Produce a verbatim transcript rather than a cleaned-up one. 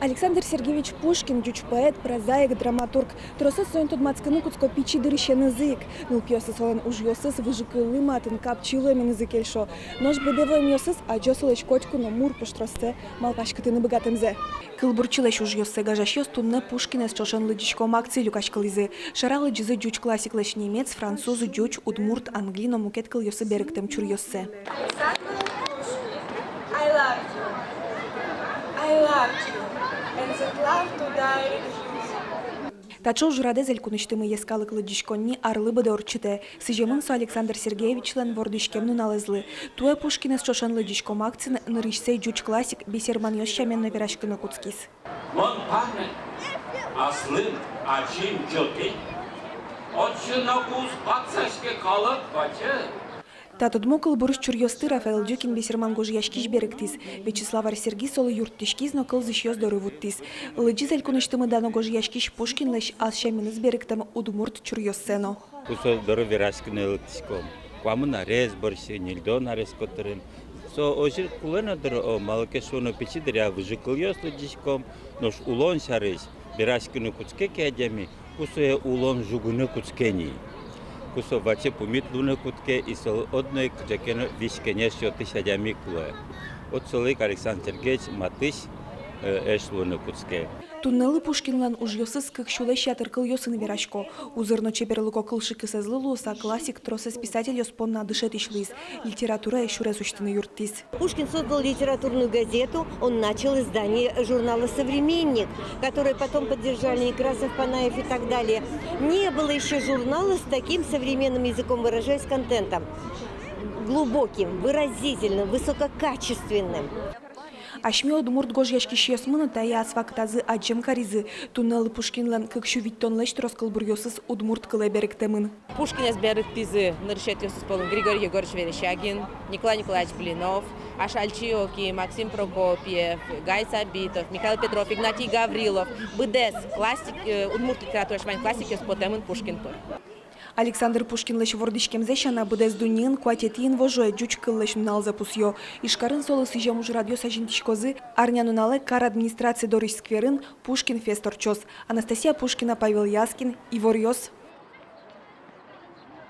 Александр Сергеевич Пушкин — ӟуч поэт, прозаик, драматург. Тросэз соин тодматскыны кутско пичи дырысенызы ик. Нылпиослы солэн ужъёсыз выжыкыллы матын, капчи луэменызы кельшо. Нош быдэ вуэмъёсыз адӟо солэсь котьку но мур пуштроссэ, малпаськытыны быгатэмзэ. Кылбурчилэсь ужъёссэ гажасьёс туннэ «Пушкинэз ӵошен лыдӟиськом» акцие люкаськылӥзы. Шара лыдӟизы ӟуч классиклэсь немец, француз, ӟуч, удмурт, англи но мукет кылъёсы берыктэм чуръёссэ. I love you. I love you. And that love to die refuse. Таӵе ужрадэз элькунысьтымы йӧскалык лыдӟиськонни арлы быдэ ортчытэ. Сӥземын со Александр Сергеевичлэн вордӥськем нуналэзлы. Туэ «Пушкинэз ӵошен лыдӟиськом» акциын нырысьсэ ӟуч классик бесерманъёс сямен но вераськыны кутскиз. Мон памят аслым ачим ӟоты, отчы но куз пацаське калык пачы. Та тодмо кылбурысь чуръёсты Рафаэль Дюкин бесерман гожъяськись берыктӥз. Вячеслав Ар-Серги солы юрттӥськиз но кылзӥсьёс доры вуттӥз. Лыдӟиз элькунысьтымы дано гожъяськись Пушкинлэсь ас сяменыз берыктэм удмурт чуръёссэ но. Ку со доры вераськыны лыктӥськом. Куамын арес бӧрсьы, ньыльдон арес котырын. Со озьы кулэ но дыр, о, малы ке шуоно, пичи дыръя выжыкылъёс лыдӟиськом, нош улон сярысь вераськыны кутске ке адями, ку сое улон жугыны кутске ни. Ку со ваче пумит луыны кутске, и солы одно ик кыӵе ке но визь-кенеш сётӥсь адями кулэ. Вот солы ик Александр Сергеевич матысь, э, эш луыны кутске. Туннэлы Пушкинлэн ужъёсыз кык сюлэсь ятыр кылъёсын верасько. Узыр но чеберлыко кылшыкысэзлы луыса, классик тросэз писательёс понна дышетӥсь луиз, литературае сюрес усьтыны юрттӥз. Пушкин создал литературную газету, он начал издание журнала «Современник», который потом поддержали Некрасов, Панаев и так далее. Не было ещё журнала с таким, современным языком выражаясь, контентом. Глубоким, выразительным, высококачественным. Асьме удмурт гожъяськисьёсмы но таяз вакытазы адӟем каризы. Туннэлы Пушкинлэн кык сю витьтонлэсь трос кылбуръёсыз удмурт кылэ берыктэмын. Пушкинэз берыктӥзы нырысетӥосыз пӧлын Григорий Егорович Верещагин, Николай Николаевич Блинов, Ашальчи Оки, Максим Прокопьев, Гай Сабитов, Михаил Петров, Игнатий Гаврилов. Быдэс классик, э, удмурт литератураысь вань классикъёс потэмын Пушкин пыр. Александр Пушкинлэсь вордӥськемзэ сяна, быдэс дуннеын куатетӥ инвожое ӟуч кыллэсь нуналзэ пусъё. Ижкарын солы сӥзем ужрадъёс азинтӥськозы. Арнянуналэ кар администрация дорысь скверын «Пушкин-фест» ортчоз. Анастасия Пушкина, Павел Яскин, «Иворъёс».